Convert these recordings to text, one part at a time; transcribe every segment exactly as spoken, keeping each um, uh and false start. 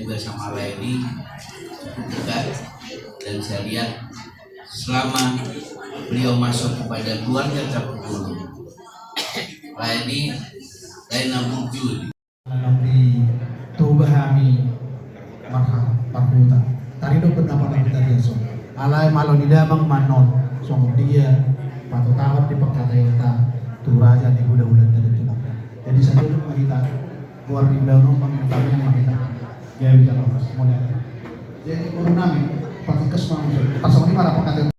Juga sama Laeni cukup dekat, dan saya lihat selama beliau masuk kepada keluarga Tampubolon, Laeni, Laeni na burju. Di Toba hami marha-, marhuta. Taridok pendapat hami tadi, so. Alai malo ni damang manon, songon dia patutahon di pangkataion ta tu raja ni hulahula ta di Toba. Jadi, sadodok ma hita, luar biasa, no, pangido hami ma hita. Jadi, boru nami, patikkas ma, pasang ni mara pangkataion.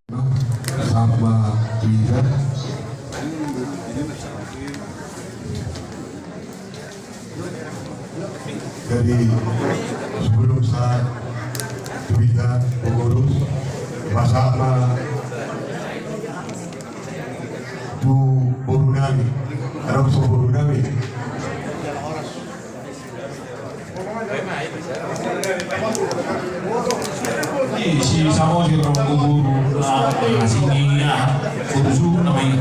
Sama tiga. Jadi, sebelum saya cerita pengurus, masa ma tu boru nami, karena boru nami. Di si Samosir, boru, ah, sini, ah, boru Su namanya.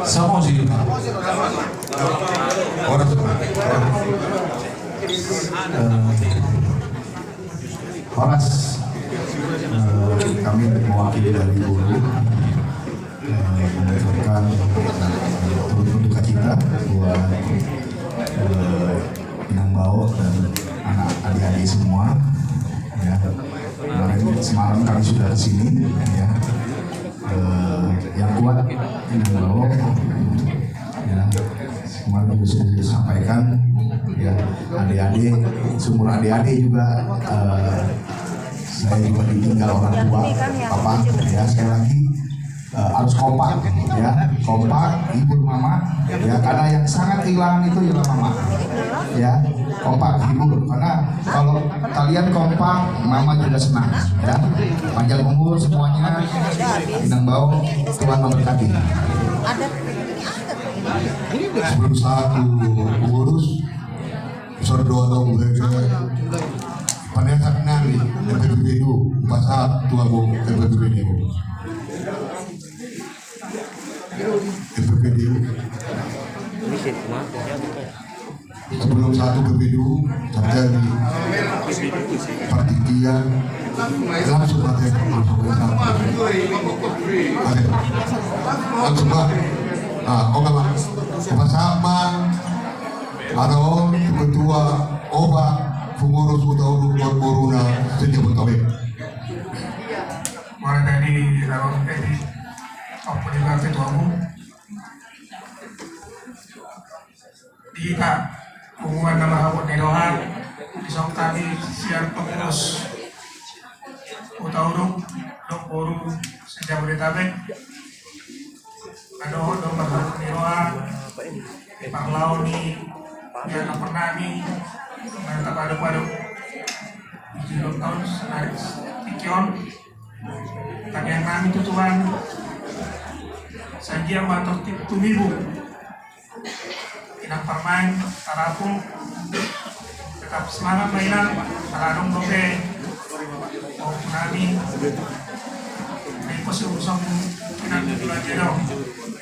Samosir. Horas. Eh, horas. Eh, kami mewakili dari boru, eh, mengucapkan, eh, turut berduka cita buat, eh, Inang Bao dan anak adik-adik semua. Ya. Kemarin, semalam kami sudah ke sini, ya. Eh, yang kuat Inang Bao. Ya. Kemarin juga sudah disampaikan, ya, adik-adik, seumur adik-adik juga, eh, saya juga ditinggal orang tua, papa, ya, sekali lagi, eh, harus kompak, ya, kompak, hibur mama, ya, karena yang sangat kehilangan itu ialah mama, ya, kompak, hibur, karena kalau kalian kompak, mama juga senang, ya, panjang umur semuanya, Inang Bao, Tuhan memberkati. Sebelum satu pengurus, sordo atau panitia nami, F P P B dua, pasal tua bu, F P P B dua. F P P B dua. Sebelum satu P P D U terjadi pertikaian, langsung pakai, langsung pakai. Oke. Langsung, Pak. Ah, oke, Pak. Opa Sama atau ketua, opa pengurus Hutauruk, boruna, sejabut kami. Mulai dari, eh, di, apa, di lantai dua. Di hita punguan na marhabot ni roha, dison hami sian pengurus Hutauruk dohot boru se-Jabodetabek, na dohot do marhabot ni roha, parlao ni, ya, na pernah ni, na tapadok-padok di ulang tahun, na tingki on. Tangiang nami tu Tuhan, sai anggiat ma tor tumibu. Inang parumaen, tarapung, tetap semangat ma Inang, ala adong dope pahompu nami. Nai pos urusan Inang di Tuhan Jedong.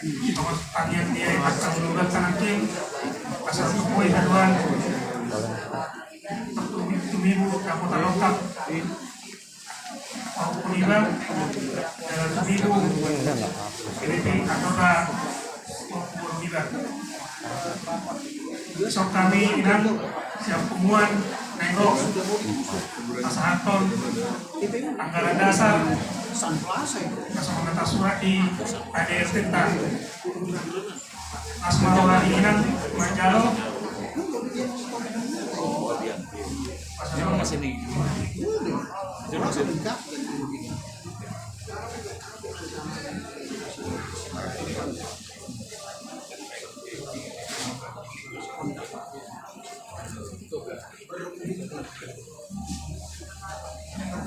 Pokok tangiang dia, pasang lugat tanang tuing, pasang tupoi haduan. Tumibu, kamu talongkap. Pahompu niba, eh, tumibu, kerete, atau da, pahompu niba. Dison hami Inang, sian punguan, na ro, pasahathon anggaran dasar, na so mangasurat di A D R T ta. Asma roha ni Inang manjalo.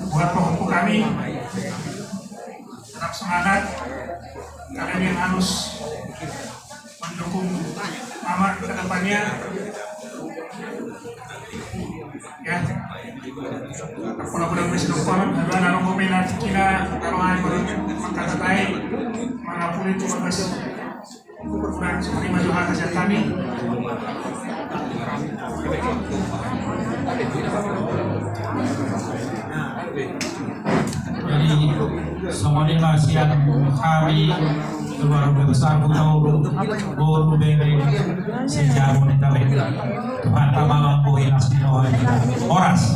Buat pahompu kami, tetap semangat. Kalian yang harus mendukung Mama ke depannya. Ya. Pola-pola besi dokon, dua narung kopi nanti kita taruh air, mangkatai, mangapuli tu bagas. Kurang seperti maju hak sian kami. Jadi, songon i ma sian hami keluarga besar Hutauruk, boru bere, sejamu ni tabe. Tuhan tama mampu hilas di bawah kita. Horas.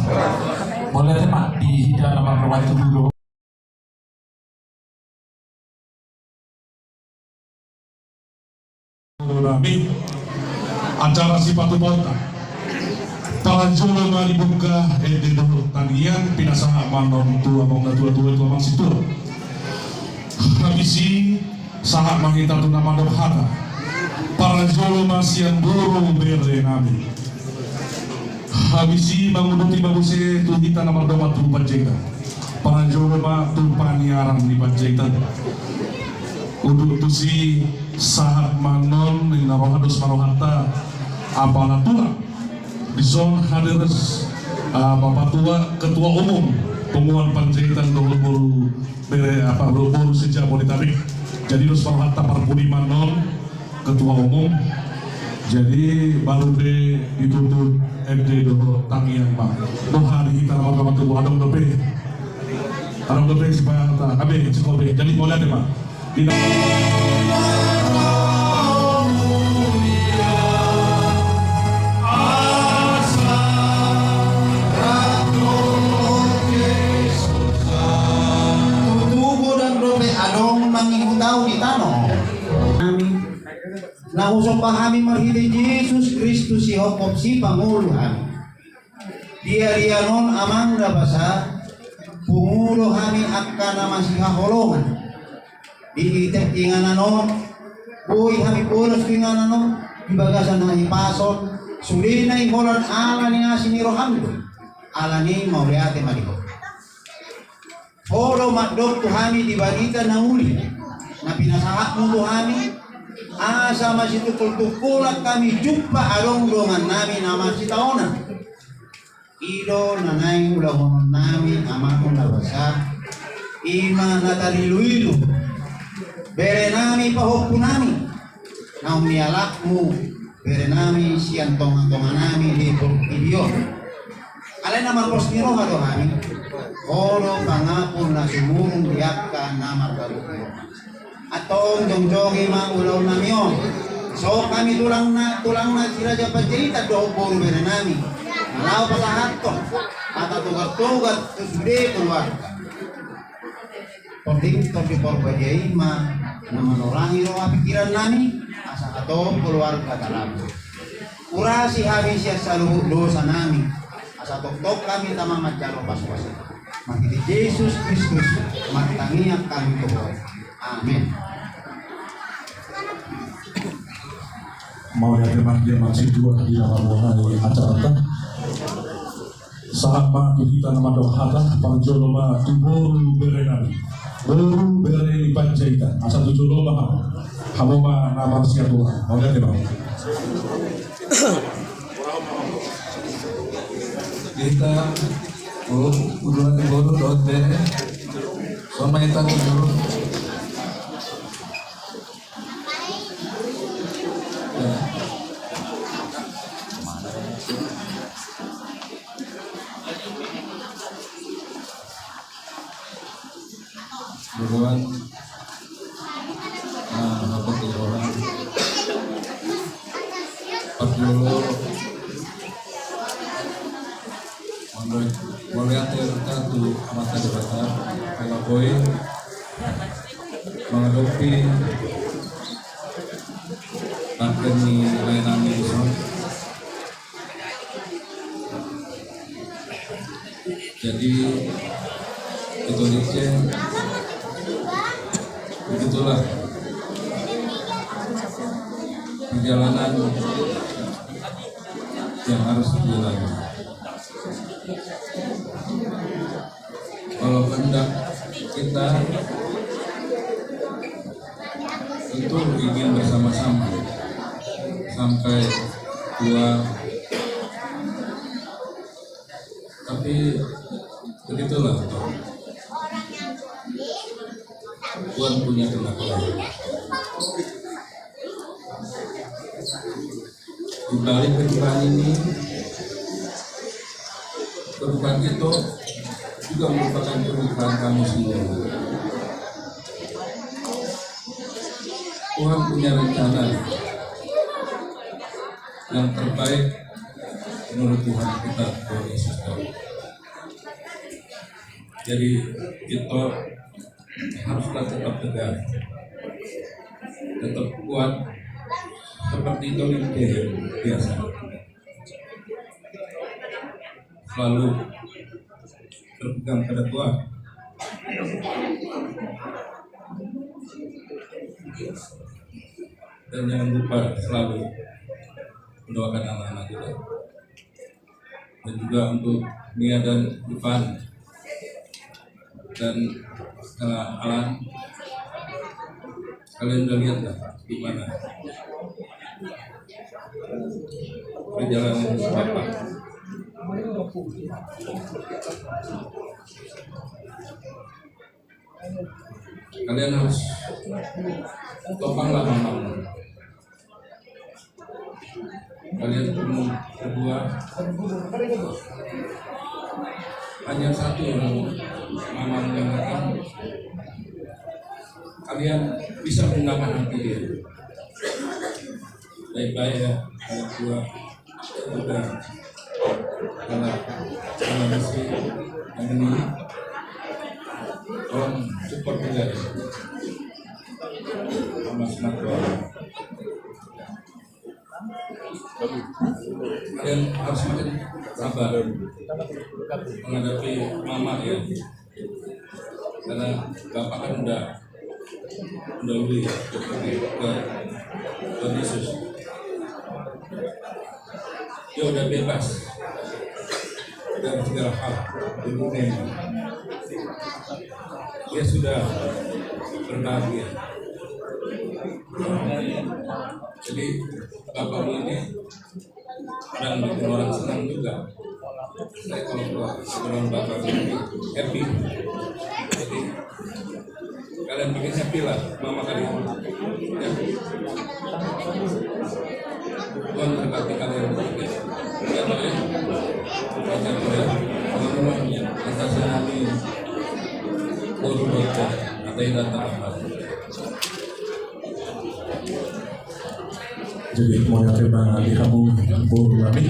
Boleh, Mak, di hita nomor dua puluh dua. Nami, acara sipatupaonta. Parjolo ma dibuka ende dohot tangiang, pinasahat ma annon tu amang natua-tua, tu amang sintua. Habis i sahat ma hita tu na mandok hata. Parjolo ma sian boru bere nami. Habis i manguduti ma muse tu hita na mardongan tubu panjaitan. Parjolo ma tu paniaran ni panjaitan. Udut tusi sahat ma annon, ninna roha dos ma rohanta. Apala tulang dison hadir, ah, Bapak Tua, Ketua Umum Punguan Panjaitan dohot boru bere, apa, boru, boru sejamu ni tabe. Jadi dos ma rohanta, parpudi ma annon Ketua Umum. Jadi baru pe ditutup ende dohot tangiang, Pak. Dohot di hita na mardongan tubu, adong dope. Adong dope sipata, abe, sikope. Jadi mauliate, Pak. Di Tutu godang dope adong mangihut ahu di tano. Amin. Na husomba hami marhite Jesus Kristus, sihophop sipangolu hami. Di ari on, Amang na basa, pungu do hami angka na masihaholongan. Di inganan on, boi hami bolas tu inganan on, di bagasan hahipason, sude na i holan ala ni asi ni roham do. Alani i mauliate ma di Ho. Ho do mandok tu hami di barita na uli na pinasahatmu tu hami, asa masitungkol-tungkolan hami jumpa adong dongannami na marsitaonan. I do na naeng ulahonon nami, Amang na basa, i ma na tarilu-ilu berenami, pahompunami, naung nialapmu berenami sian tonga-tonganami di portibi on. Alai na marpos ni roha do hami, Ho do pangapul na sumurung di angka na marbaru. Antong jongjongi ma ulaonnami on. Songon hami tulangna, tulangna si Raja Panjaitan dohot boru berenami, na laho pasahathon hata togar-togar tu sude keluarga. Tording, Tondi Porbadia i ma na manorangi roha pingkirannami, asa hatop keluarga tarapul. Urasi hami sian saluhut dosanami, asa tongtong hami tama manjalo pasupasu. Marhite Jesus Kristus martangiang hami tu Ho. Amin. Mauliate ma di amang sintua di na mambuhai acaranta. Sahat ma tu hita na mandok hata, parjolo ma tu boru berenami. Boru bere ni Panjaitan, asa tu jolo ma hamu. Hamu ma na marsiatua. Mauliate ma. Hita, boru, boru dohot bere. Songon i ma hita tu boru. Boruan. Nah, dapat di boruan. Parjolo. Mauliate ma tu Amanta Debata, ala boi mangadopi tangke ni laenami dison. Jadi, itu dia. Begitulah perjalanan yang harus dilalui. Kalau kehendak kita, tentu ingin bersama-sama sampai tua. Tapi begitulah, Tuhan punya kehendak lain. Di balik kehidupan ini, kehidupan itu juga merupakan kebutuhan kami semua. Tuhan punya rencana yang terbaik menurut Tuhan kita, Tuhan Yesus Kristus. Jadi, kita haruslah tetap tegar, tetap kuat, seperti itu yang biasa. Selalu berpegang pada Tuhan. Dan jangan lupa selalu mendoakan anak-anak kita. Dan juga untuk Nia dan Ivan dan, eh, Alan, kalian udah lihat nggak gimana perjalanan hidup Bapak? Kalian harus topang lah mamamu. Kalian ketemu berdua. Hanya satu yang mamamu dengarkan. Kalian bisa menenangkan hati dia. Baik-baik ya, kalian berdua. Udah. Karena, karena masih yang ini, tolong support juga ya. Sama semangat doang. Dan harus makin sabar menghadapi mama ya. Karena bapak kan udah, udah uli ya, ke, ke Tuhan Yesus. Dia udah bebas dari segala hal di dunia ini. Dia sudah berbahagia. Jadi, bapak ini kadang bikin orang senang juga. Saya kalau keluar, orang bakal happy. Jadi, kalian bikin happy lah, mama kalian. Ya. Tuhan berkati kalian. Ya, Pak, ya. Baca doa, ya. Teman-teman, ya. Atas nama ini. Boru, boru, ya. Ada yang datang, Pak. Jadi, mauliate ma di hamu boru nami.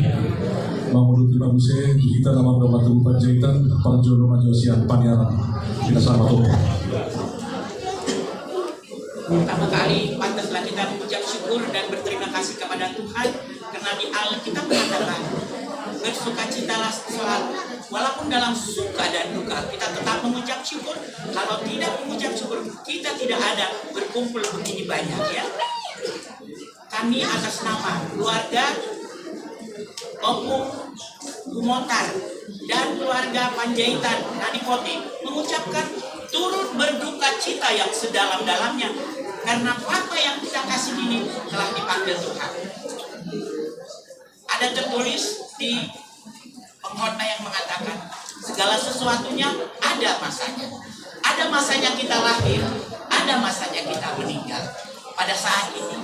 Mangudut ma muse di hita na mandok tu Panjaitan, parjolo ma jo sian paniaran. Kita sama tu. Pertama kali, pantaslah kita mengucap syukur dan berterima kasih kepada Tuhan, karena di Alkitab mengatakan, "Bersukacitalah selalu." Walaupun dalam suka dan duka, kita tetap mengucap syukur. Kalau tidak mengucap syukur, kita tidak ada berkumpul begini banyak, ya. Kami atas nama keluarga Ompung Gumontar dan keluarga Panjaitan Adipoti mengucapkan turut berduka cita yang sedalam-dalamnya karena papa yang kita kasih ini telah dipanggil Tuhan. Ada tertulis di pengkhotbah yang mengatakan, segala sesuatunya ada masanya. Ada masanya kita lahir, ada masanya kita meninggal. Pada saat ini,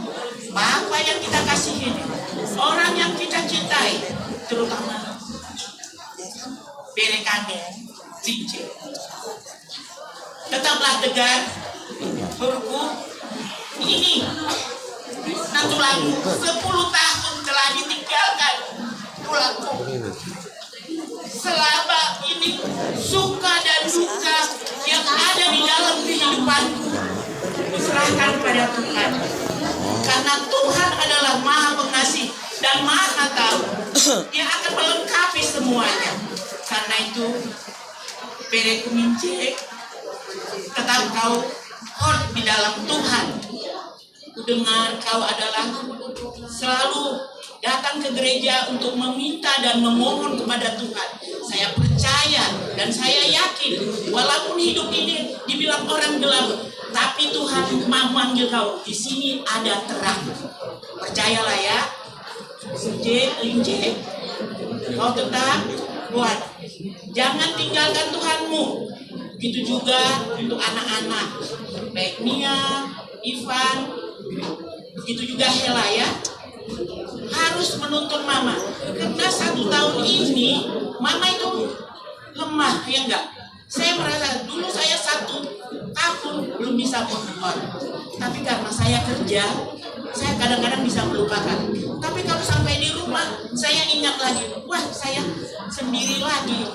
Bapak yang kita kasihi, orang yang kita cintai, terutama bere kami, Lince. Tetaplah tegar, boruku. Ini, nah, tulangmu sepuluh tahun telah ditinggalkan tulangku. Selama ini, suka dan duka yang ada di dalam kehidupanku, kuserahkan pada Tuhan. Karena Tuhan adalah Maha Pengasih dan Maha Tahu. Dia akan melengkapi semuanya. Karena itu, bereku Lince, tetap kau hot di dalam Tuhan. Kudengar kau adalah selalu datang ke gereja untuk meminta dan memohon kepada Tuhan. Saya percaya dan saya yakin, walaupun hidup ini dibilang orang gelap, tapi Tuhan memanggil kau. Di sini ada terang. Percayalah ya. Lince, Lince, kau tetap kuat. Jangan tinggalkan Tuhanmu. Begitu juga untuk anak-anak, baik Nia, Ivan, begitu juga Hela, ya. Harus menuntun mama. Karena satu tahun ini mama itu lemah, ya enggak? Tapi karena saya kerja, saya kadang-kadang bisa melupakan. Tapi kalau sampai di rumah, saya ingat lagi, wah, saya sendiri lagi.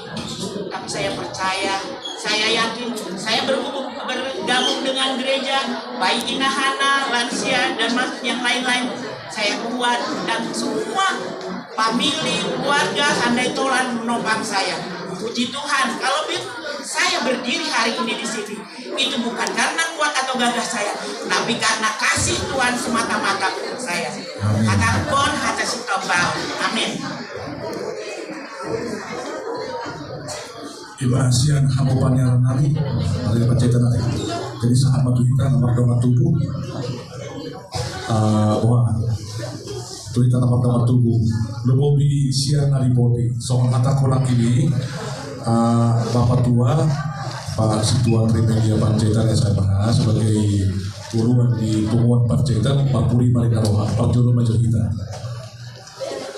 Tapi saya percaya, saya yakin, saya berhubung, bergabung dengan gereja, baik Inahana, lansia, dan ma-, yang lain-lain, saya kuat, dan semua famili, keluarga, Handai Tolan menopang saya. Puji Tuhan, kalau bi-, saya berdiri hari ini di sini, itu bukan karena kuat atau gagah saya, tapi karena kasih Tuhan semata-mata untuk saya. Amin. Hata on hata sitaonon. Amin. Iba sian hamu paniaran nami, dari Panjaitan nami. Jadi sahat ma tu hita na mardongan tubu. Ah, wah. Tu hita na mardongan tubu. Lumobi sian na dipoti. Songon hatangku nangkin i, ah, Bapak Tua, Pak Situa Trimedia Panjaitan S M H sebagai tuan rumah di punguan Panjaitan, marpudi ma di na roha, parjolo ma jo hita.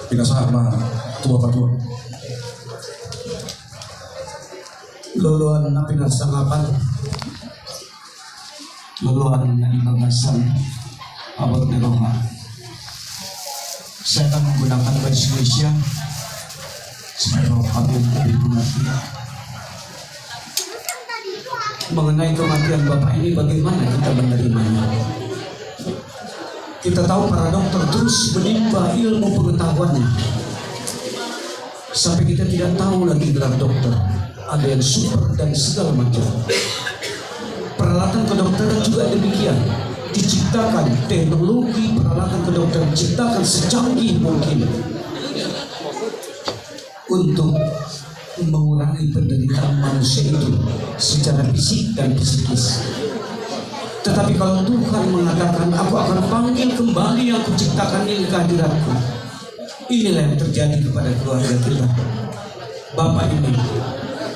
Pinasahat ma tu Bapak Tua. Loloan na pinarsangapan, loloan na di bagasan habot ni roha. Saya akan menggunakan bahasa Indonesia supaya Bapak Ibu lebih mengerti. Mengenai kematian Bapak ini, bagaimana kita menerimanya? Kita tahu para dokter terus menimba ilmu pengetahuannya. Sampai kita tidak tahu lagi gelar dokter. Ada yang super dan segala macam. Peralatan kedokteran juga demikian. Diciptakan teknologi peralatan kedokteran, diciptakan secanggih mungkin untuk mengurangi penderitaan manusia itu secara fisik dan psikis. Tetapi kalau Tuhan mengatakan, "Aku akan panggil kembali yang kuciptakan ini ke hadirat-Ku," inilah yang terjadi kepada keluarga kita. Bapak ini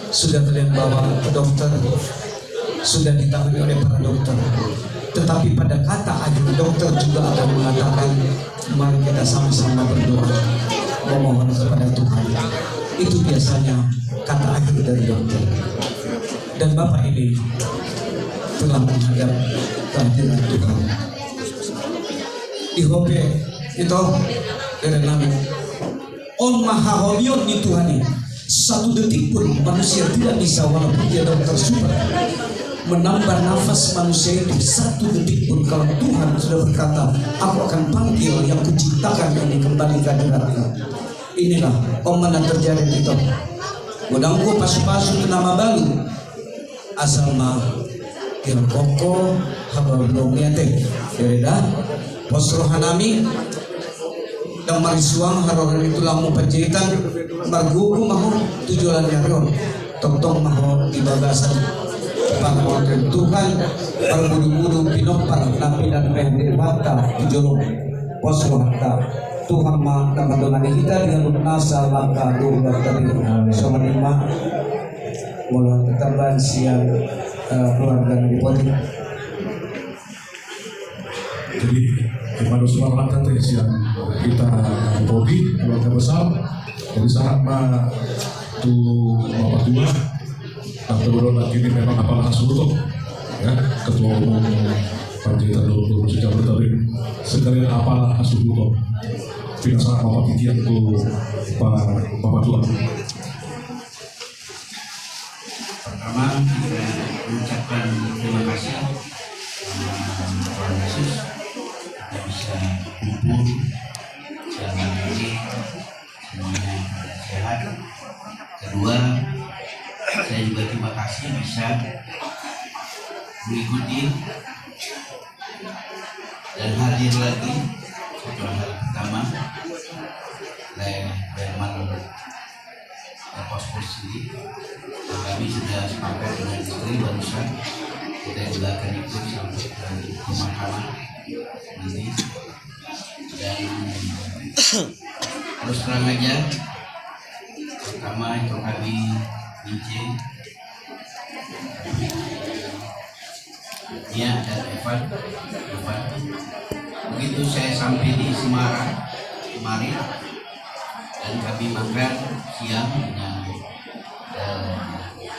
sudah kalian bawa ke dokter, sudah ditangani oleh para dokter. Tetapi pada kata akhir, dokter juga akan mengatakan, "Mari kita sama-sama berdoa, memohon kepada Tuhan." Itu biasanya kata akhir dari dokter. Dan Bapak ini telah menghadap kehadiran Tuhan. Di hope itu, dari nami. On ma haholomon ni Tuhan i. Satu detik pun manusia tidak bisa, walaupun dia dokter super, menambah nafas manusia itu satu detik pun. Kalau Tuhan sudah berkata, "Aku akan panggil yang kuciptakan ini kembali ke hadirat-Ku." Inilah on ma na terjadi di hita. Godang do pasu-pasu tu na mabalu. Asa ma tingkos habaluon i ate. Jadi da, pos roha nami, ndang marisuang haroro ni tulangmu Panjaitan, margogo ma ho tu joloan ni ari on. Tongtong ma ho di bagasan pangamotan Tuhan, marmudu-mudu pinompar na pinarbahen ni Tuhanta tu jolo. Pos rohanta. Tuhan ma na mandongani hita di hamu nasa langka dohot tading. Amin. Songon i ma. Molo tetap sian, eh, keluarga na dipoti. Jadi, kepada suara lantai sian hita na dipoti, keluarga besar. Jadi, sahat ma tu Bapak Tua. Nah, kebetulan ini memang apala hasuhuton, ya, Ketua Umum Panjaitan dua puluh dua Jabodetabek. Sekalian apala hasuhuton. Pinasahat ma pakikian tu Bapak Tua. Pertama, kita mengucapkan terima kasih sama Tuhan Yesus, kita bisa kumpul siang hari ini, semuanya sehat. Kedua, saya juga terima kasih bisa mengikuti dan hadir lagi setelah hari pertama. Saya memang terpos-pos sendiri. Kami sudah sepakat dengan istri barusan, kita juga akan ikut sampai ke pemakaman nanti. Dan terus terang aja, pertama itu kami izin, Nia dan Evan, Evan. Begitu saya sampai di Semarang kemarin, dan kami makan siang dengan, eh,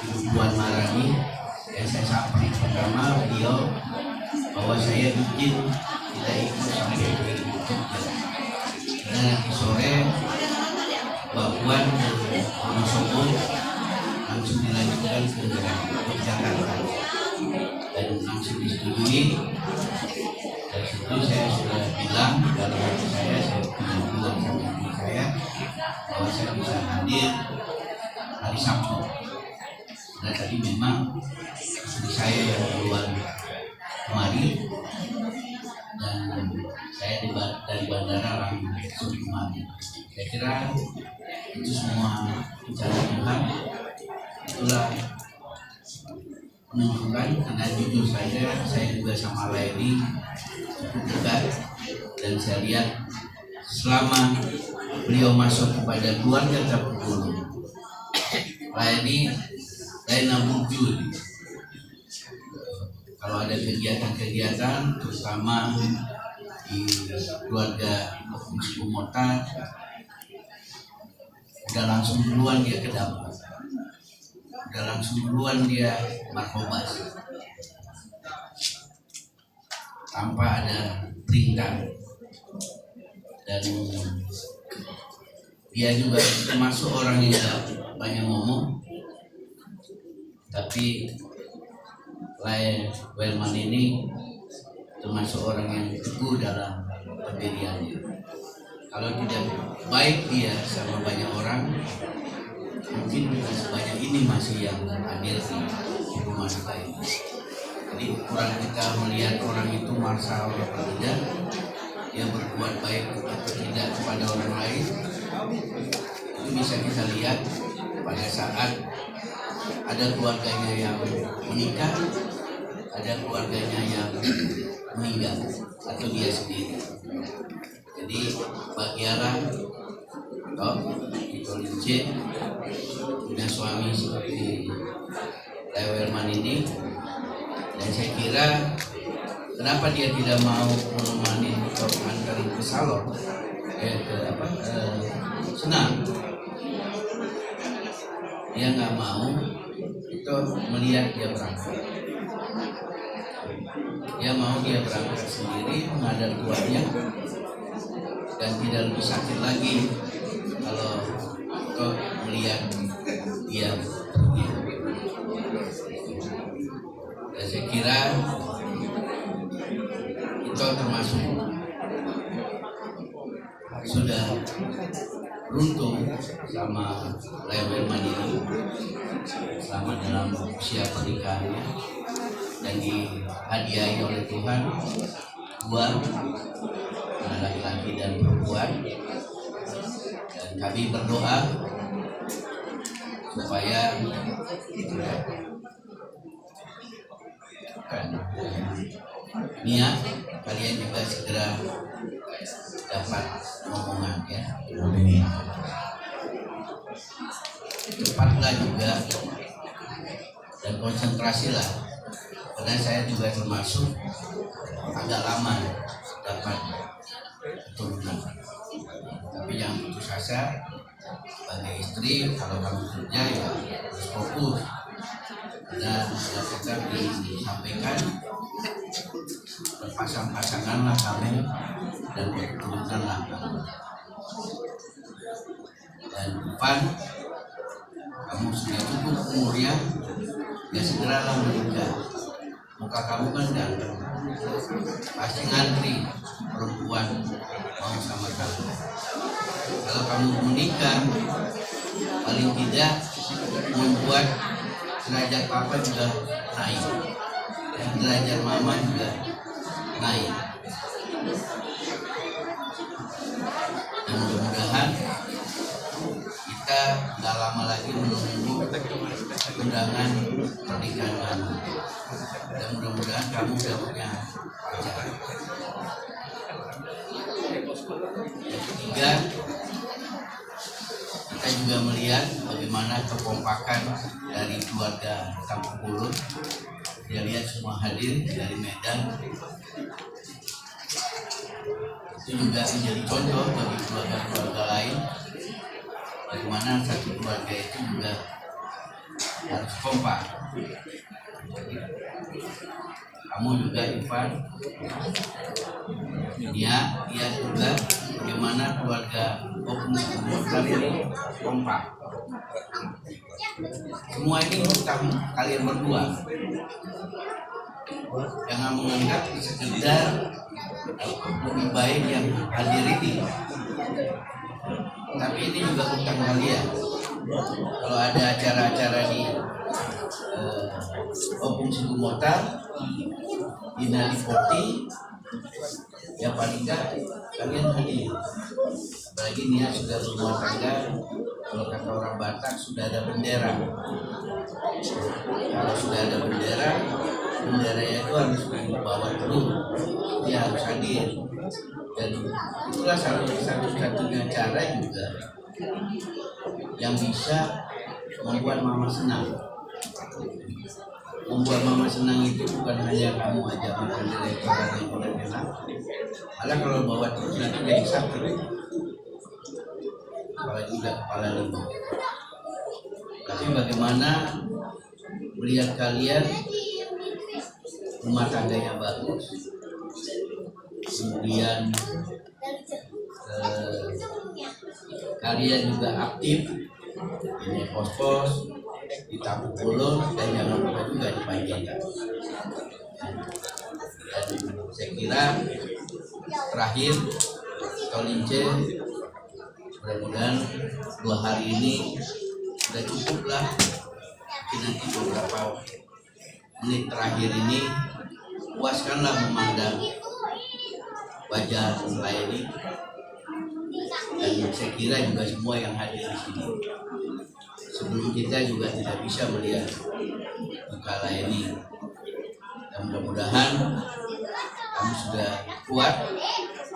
Ibu Puan Maharani, yang saya sampai pertama beliau Bahwa saya bikin kita ikut sampai ke Jogja. Karena nanti sore Mbak Puan ke Wonosobo, langsung dilanjutkan ke Yogyakarta. Dan langsung disetujui. Dari situ saya sudah bilang dalam hati saya, saya sudah bilang sama istri saya bahwa saya bisa hadir hari Sabtu. Nah, tadi memang istri saya yang keluar kemari dan saya di ba-, dari bandara langsung kemari. Saya kira itu semua rencana Tuhan. Itulah menunjukkan, karena jujur saja, saya juga sama Laeni cukup dekat, dan saya lihat selama beliau masuk kepada keluarga Tampubolon, Laeni, Laeni na burju. Kalau ada kegiatan-kegiatan, terutama di keluarga Mas Umota, udah langsung duluan dia ke dapur. Udah langsung duluan dia marhobas tanpa ada perintah. Dan dia juga termasuk orang yang nggak banyak ngomong, tapi Lae Welman ini termasuk orang yang teguh dalam pendiriannya. Kalau tidak baik dia sama banyak orang, mungkin tidak sebanyak ini masih yang hadir di rumah duka ini. Jadi, ukuran kita melihat orang itu marah atau tidak, dia berbuat baik atau tidak kepada orang lain, itu bisa kita lihat pada saat ada keluarganya yang menikah, ada keluarganya yang meninggal, atau dia sendiri. Jadi, bagi Ara, toh, Ito Lince, punya suami seperti Lae Welman ini, dan saya kira kenapa dia tidak mau menemani untuk antar ke salon, eh, ke apa, eh, senam? Dia nggak mau, itu melihat dia berangkat. Dia mau dia berangkat sendiri menghadap tuannya dan tidak lebih sakit lagi kalau kau melihat dia pergi. Dan saya kira itu termasuk sudah runtuh sama Lae Welman ini selama dalam usia pernikahannya, dan dihadiahi oleh Tuhan dua, laki-laki dan perempuan. Dan kami berdoa supaya niat kalian juga segera dapat rombongan, ya. Amin. Cepatlah juga dan konsentrasilah, karena saya juga termasuk agak lama dapat keturunan. Tapi jangan putus asa. Sebagai istri, kalau kamu kerja, ya harus fokus. Dan sudah tetap disampaikan, berpasang-pasanganlah kamu dan berketurunanlah kamu. Dan Ivan, kamu sudah cukup umurnya, ya segeralah menikah. Muka kamu kan ganteng, pasti ngantri perempuan mau sama kamu. Kalau kamu menikah, paling tidak membuat derajat papa juga naik, derajat mama juga naik. Dan mudah-mudahan kita nggak lama lagi menunggu undangan pernikahan kamu. Dan mudah-mudahan kamu sudah punya pacar. Yang ketiga, kita juga melihat bagaimana kekompakan dari keluarga Tampubolon. Dia lihat semua hadir dari Medan. Itu juga menjadi contoh bagi keluarga-keluarga lain, bagaimana satu keluarga itu juga harus kompak. Kamu juga, Ivan. Ya, ya juga. Bagaimana keluarga Opung Situmorang ini kompak? Semua ini utang kalian berdua. Jangan menganggap sekedar orang baik yang hadir ini. Tapi ini juga utang kalian. Kalau ada acara-acara di, eh, Opung Situmorang, di Nadi Poti, ya paling nggak kalian hadir. Apalagi Nia sudah berumah tangga, kalau kata orang Batak sudah ada bendera. Kalau sudah ada bendera, bendera itu harus dibawa terus. Dia harus hadir. Dan itulah salah satu-satunya cara juga yang bisa membuat mama senang. Membuat mama senang itu bukan hanya kamu aja, makan direktur dan yang lain-lain. Malah kalau bawa terus nanti jadi sakit. Apalagi udah kepala lima. Tapi bagaimana melihat kalian rumah tangganya bagus, kemudian, eh, kalian juga aktif, ini pos-pos, di Tampubolon, dan jangan lupa juga di Panjaitan. Dan saya kira terakhir, Tol Ince, mudah-mudahan dua hari ini sudah cukup lah. Mungkin nanti beberapa menit terakhir ini, puaskanlah memandang wajah saya ini. Dan saya kira juga semua yang hadir di sini. Sebelum kita juga tidak bisa melihat muka saya ini. Dan mudah-mudahan kamu sudah kuat,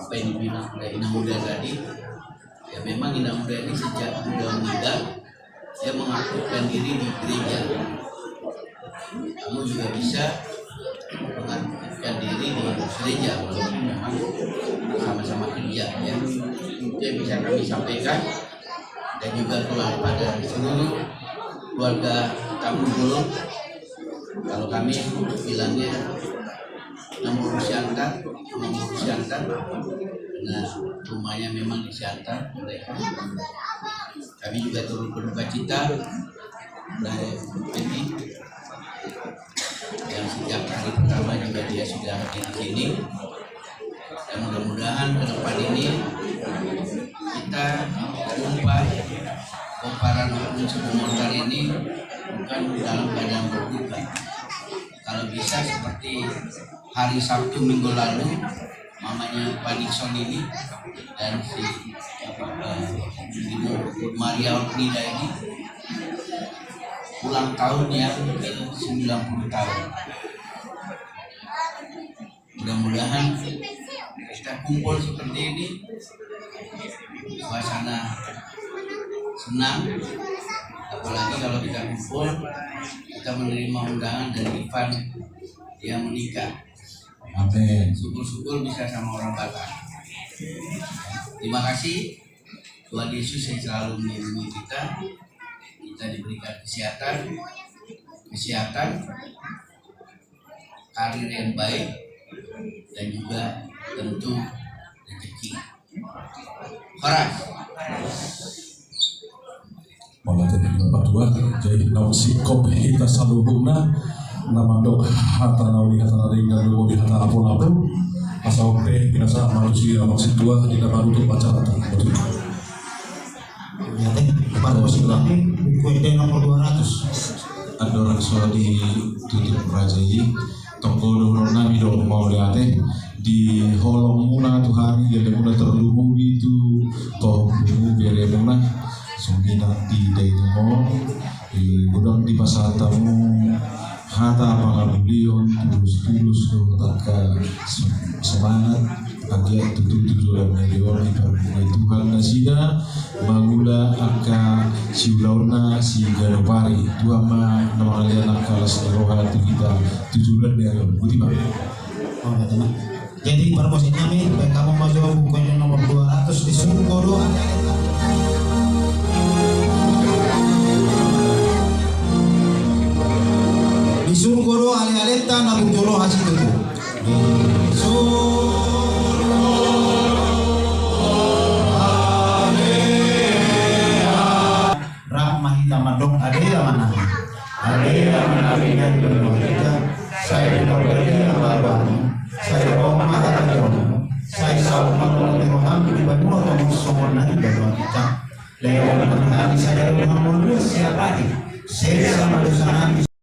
apa yang dibilang oleh Inang Uda tadi. Ya, memang Inang Uda ini sejak muda-muda, dia mengaktifkan diri di gereja. Kamu juga bisa mengaktifkan diri di gereja, walaupun memang sama-sama kerja, ya. Itu yang bisa kami sampaikan. Dan juga kepada seluruh keluarga Tampubolon. Kalau kami bilangnya Namboru Siantar, Namboru Siantar. Nah, rumahnya memang di Siantar mereka. Kami juga turut berduka cita dari ini yang sejak hari pertama juga dia sudah hadir di sini. Dan mudah-mudahan ke depan ini kita kompak, komparan Opung Situmorang ini bukan dalam keadaan berduka. Kalau bisa seperti hari Sabtu minggu lalu, mamanya Pak Nixon ini dan si, apa, eh, Ibu Maria Ornida ini ulang tahun yang ke sembilan puluh tahun. Mudah-mudahan kita kumpul seperti ini, suasana senang, apalagi kalau kita kumpul, kita menerima undangan dari Ivan yang menikah. Amin. Syukur-syukur bisa sama orang Batak. Terima kasih Tuhan Yesus yang selalu melindungi kita. Kita diberikan kesehatan, kesehatan, karir yang baik, dan juga tentu rezeki. Horas. Mauliate ma di Debata, jadi naung singkop hita saluhutna, na mandok hata na uli, hata na denggan, dohot hata lapo-lapo. Asa on pe pinasahat ma tu si Amang Sintua di na manutup acara ta. Mauliate, parmusik nami, buku ende nomor dua ratus. Andorang so ditutup raja i, tonggo dohonon nami do mauliate di holongmuna tu hami, di agamuna terlumobi tu tohonmu, beremuna, songon i nang di dainang on, eh, godang dipasahat hamu hata pangamulion, tulus-tulus dohot angka se-, semangat, anggiat tutu tu joloan ni ari on diparguna Tuhan nasida, mangula angka siulaonna siganup ari. Tuhan ma na mangalean angka las ni roha tu hita tu joloan ni ari on. Boti ma. Oh, boti ma. Jadi parmusik nami, baen hamu ma jo buku ende nomor dua ratus, Di surgo do ale-alenta. Di surgo do ale-alenta, nabung jo roha situtu. Ale Amanami, ale Amanami na di banua ginjang, sai pinarbadia ma goarMu, sai ro ma harajaonMu, sai saut ma lomo ni rohaM di banua tonga on songon na di banua ginjang. Lehon ma tu hami sadari on hangoluan siapari, sesa ma dosanami